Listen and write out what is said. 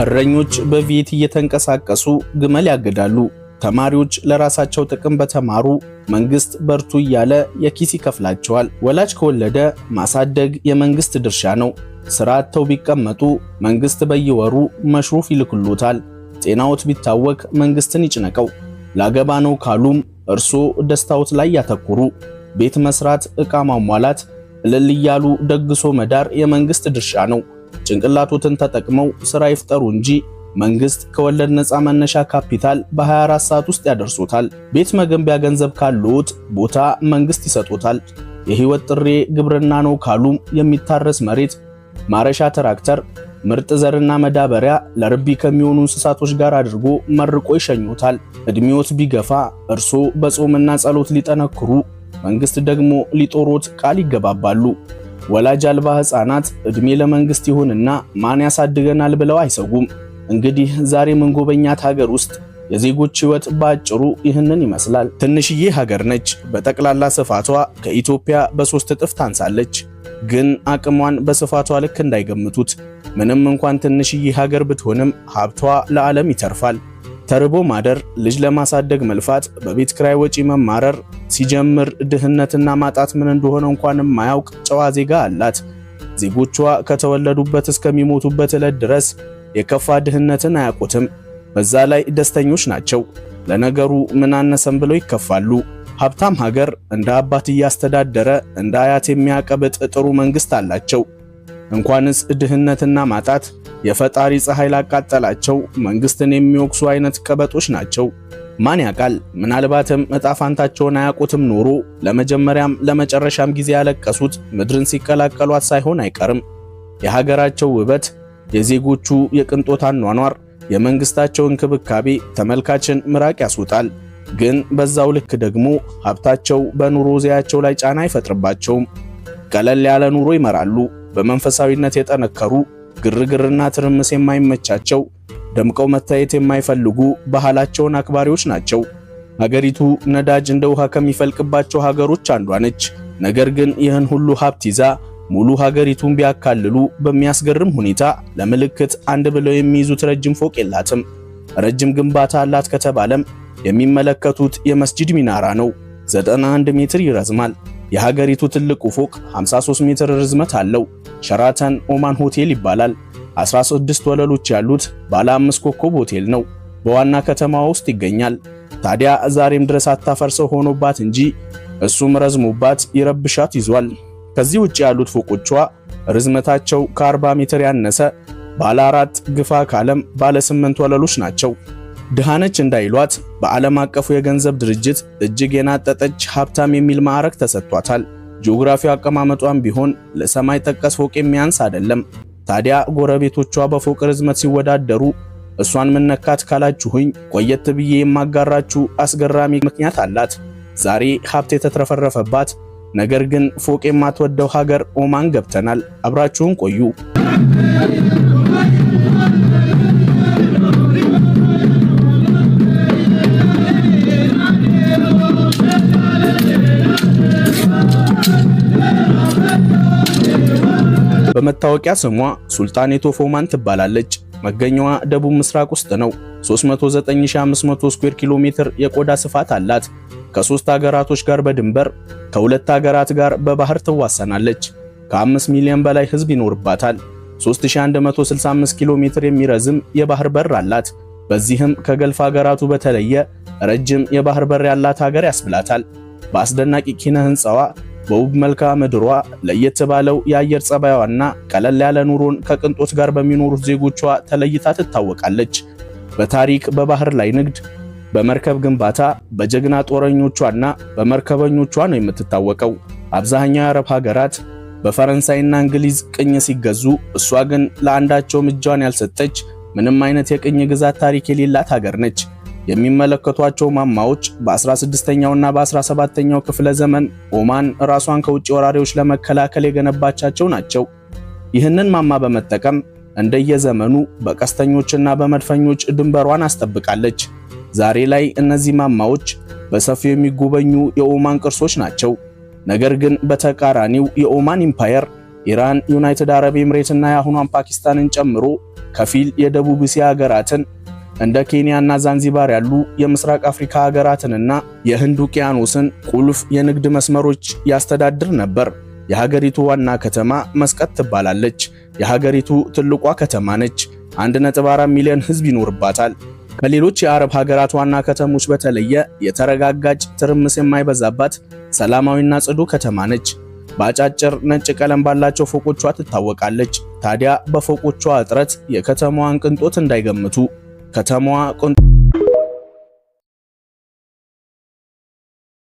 እረኞች በ V8 እየተንቀሳቀሱ ግመል ያግዳሉ። ተማሪዎች ለራሳቸው ጥቅም በተማሩ መንግስት በርቱ እያለ የኪስ ይከፍላቸዋል። ወላጅ ከወለደ ማሳደግ የመንግስት ድርሻ ነው። ስራ አጥተው ቢቀመጡ መንግስት በየወሩ መሽሩፍ ይልክሎታል። ጤናዎት ቢታወክ መንግስትን ይጭነቀው። ላገባ ነው ካሉም እርሶ ደስታዎት ላይ ያተኩሩ። ቤት መስራት፣ ዕቃ ማሟላት፣ እልል እያሉ ደግሶ መዳር የመንግስት ድርሻ ነው። ጭንቅላቶትን ተጠቅመው ስራ ይፍጠሩ እንጂ መንግስት ከወለድ ነፃ መነሻ ካፒታል በ24 ሰዓት ውስጥ ያደርሶታል። ቤት መገንቢያ ገንዘብ ካሉት ቦታ መንግስት ይሰጦታል። የህይወት ጥሪዬ ግብርና ነው ካሉም የሚታረስ መሬት፣ ማረሻ ትራክተር፣ ምርጥ ዘርና ማዳበሪያ ለርቢ ከሚሆኑ እንስሳቶች ጋር አድርጎ መርቆ ይሸኙታል። እድሜዎት ቢገፋ እርሶ በጾምና ጸሎት ሊጠነክሩ፣ መንግስት ደግሞ ሊጦሮት ቃል ይገባባሉ። ወላጅ አልባ ህፃናት እድሜ ለመንግስት ይሁንና ማን ያሳድገናል ብለው አይሰጉም። እንግዲህ ዛሬ ምንጎበኛት ሀገር ውስጥ የዜጎች ህይወት በአጭሩ ይህንን ይመስላል። ትንሽዬ ሀገር ነች። በጠቅላላ ስፋቷ ከኢትዮጵያ በ3 እጥፍ ታንሳለች። ግን አቅሟን በስፋቷ ልክ እንዳይገምቱት። ምንም እንኳን ትንሽዬ ሀገር ብትሆንም ሀብቷ ለዓለም ይተርፋል። ተርቦ ማደር፣ ልጅ ለማሳደግ መልፋት፣ በቤት ክራይ ወጪ መማረር ሲጀምር ድህነትና ማጣት ምን እንደሆነ እንኳን የማያውቅ ጨዋ ዜጋ አላት። ዜጎቿ ከተወለዱበት እስከሚሞቱበት ዕለት ድረስ የከፋ ድህነትን አያውቁትም። በዛ ላይ ደስተኞች ናቸው። ለነገሩ ምን አነሰን ብለው ይከፋሉ። ሀብታም ሀገር እንደ አባት እያስተዳደረ እንደ አያት የሚያቀብጥ ጥሩ መንግስት አላቸው። እንኳንስ ድህነትና ማጣት የፈጣሪ ፀሐይ ላቃጠላቸው መንግስትን የሚወቅሱ አይነት ቀበጦች ናቸው። ማን ያውቃል? ምናልባትም እጣ ፋንታቸውን አያውቁትም ኖሮ ለመጀመሪያም ለመጨረሻም ጊዜ ያለቀሱት ምድርን ሲቀላቀሏት ሳይሆን አይቀርም። የሀገራቸው ውበት፣ የዜጎቹ የቅንጦት አኗኗር፣ የመንግስታቸው እንክብካቤ ተመልካችን ምራቅ ያስውጣል። ግን በዛው ልክ ደግሞ ሀብታቸው በኑሮ ዘያቸው ላይ ጫና አይፈጥርባቸውም። ቀለል ያለ ኑሮ ይመራሉ። በመንፈሳዊነት የጠነከሩ፣ ግርግርና ትርምስ የማይመቻቸው፣ ደምቀው መታየት የማይፈልጉ ባህላቸውን አክባሪዎች ናቸው። ሀገሪቱ ነዳጅ እንደ ውሃ ከሚፈልቅባቸው ሀገሮች አንዷ ነች። ነገር ግን ይህን ሁሉ ሀብት ይዛ ሙሉ ሀገሪቱን ቢያካልሉ በሚያስገርም ሁኔታ ለምልክት አንድ ብለው የሚይዙት ረጅም ፎቅ የላትም። ረጅም ግንባታ አላት ከተባለም የሚመለከቱት የመስጂድ ሚናራ ነው። 91 ሜትር ይረዝማል። የሀገሪቱ ትልቁ ፎቅ 53 ሜትር ርዝመት አለው። ሸራተን ኦማን ሆቴል ይባላል። 16 ወለሎች ያሉት ባለ 5 ኮከብ ሆቴል ነው። በዋና ከተማዋ ውስጥ ይገኛል። ታዲያ ዛሬም ድረስ አታፈርሰው ሆኖባት እንጂ እሱም ረዝሞባት ይረብሻት ይዟል። ከዚህ ውጭ ያሉት ፎቆቿ ርዝመታቸው ከ40 ሜትር ያነሰ ባለ 4 ግፋ ካለም ባለ 8 ወለሎች ናቸው። ድሃነች እንዳይሏት በዓለም አቀፉ የገንዘብ ድርጅት እጅግ የናጠጠች ሀብታም የሚል ማዕረግ ተሰጥቷታል። ጂኦግራፊው አቀማመጧም ቢሆን ለሰማይ ጠቀስ ፎቅ የሚያንስ አይደለም። ታዲያ ጎረቤቶቿ በፎቅ ርዝመት ሲወዳደሩ እሷን ምነካት ካላችሁኝ ቆየት ብዬ የማጋራችሁ አስገራሚ ምክንያት አላት። ዛሬ ሀብት የተትረፈረፈባት ነገር ግን ፎቅ የማትወደው ሀገር ኦማን ገብተናል። አብራችሁን ቆዩ። በመታወቂያ ስሟ Sultanate of Oman ትባላለች። መገኛዋ ደቡብ ምስራቅ ውስጥ ነው። 39500 ስኩዌር ኪሎ ሜትር የቆዳ ስፋት አላት። ከሶስት ሀገራቶች ጋር በድንበር ከሁለት ሀገራት ጋር በባህር ትዋሰናለች። ከ5 ሚሊዮን በላይ ህዝብ ይኖርባታል። 3165 ኪሎ ሜትር የሚረዝም የባህር በር አላት። በዚህም ከገልፍ ሀገራቱ በተለየ ረጅም የባህር በር ያላት ሀገር ያስብላታል። በአስደናቂ ኪነ ህንጻዋ፣ በውብ መልክዓ ምድሯ፣ ለየት ባለው የአየር ጸባይዋና ቀለል ያለ ኑሮን ከቅንጦት ጋር በሚኖሩት ዜጎቿ ተለይታ ትታወቃለች። በታሪክ በባህር ላይ ንግድ፣ በመርከብ ግንባታ፣ በጀግና ጦረኞቿና በመርከበኞቿ ነው የምትታወቀው። አብዛኛው የአረብ ሀገራት በፈረንሳይና እንግሊዝ ቅኝ ሲገዙ፣ እሷ ግን ለአንዳቸውም እጇን ያልሰጠች ምንም አይነት የቅኝ ግዛት ታሪክ የሌላት ሀገር ነች። የሚመለከቷቸው ማማዎች በ16ኛውና በ17ኛው ክፍለ ዘመን ኦማን ራሷን ከውጭ ወራሪዎች ለመከላከል የገነባቻቸው ናቸው። ይህንን ማማ በመጠቀም እንደየዘመኑ በቀስተኞችና በመድፈኞች ድንበሯን አስጠብቃለች። ዛሬ ላይ እነዚህ ማማዎች በሰፊው የሚጎበኙ የኦማን ቅርሶች ናቸው። ነገር ግን በተቃራኒው የኦማን ኢምፓየር ኢራን፣ ዩናይትድ አረብ ኤምሬትና የአሁኗን ፓኪስታንን ጨምሮ ከፊል የደቡብ እስያ ሀገራትን፣ እንደ ኬንያና ዛንዚባር ያሉ የምስራቅ አፍሪካ ሀገራትንና የህንድ ውቅያኖስን ቁልፍ የንግድ መስመሮች ያስተዳድር ነበር። የሀገሪቱ ዋና ከተማ መስቀት ትባላለች። የሀገሪቱ ትልቋ ከተማ ነች። 1.4 ሚሊዮን ህዝብ ይኖርባታል። ከሌሎች የአረብ ሀገራት ዋና ከተሞች በተለየ የተረጋጋች፣ ትርምስ የማይበዛባት ሰላማዊና ጽዱ ከተማ ነች። በአጫጭር ነጭ ቀለም ባላቸው ፎቆቿ ትታወቃለች። ታዲያ በፎቆቿ እጥረት የከተማዋን ቅንጦት እንዳይገምቱ። ከተማዋ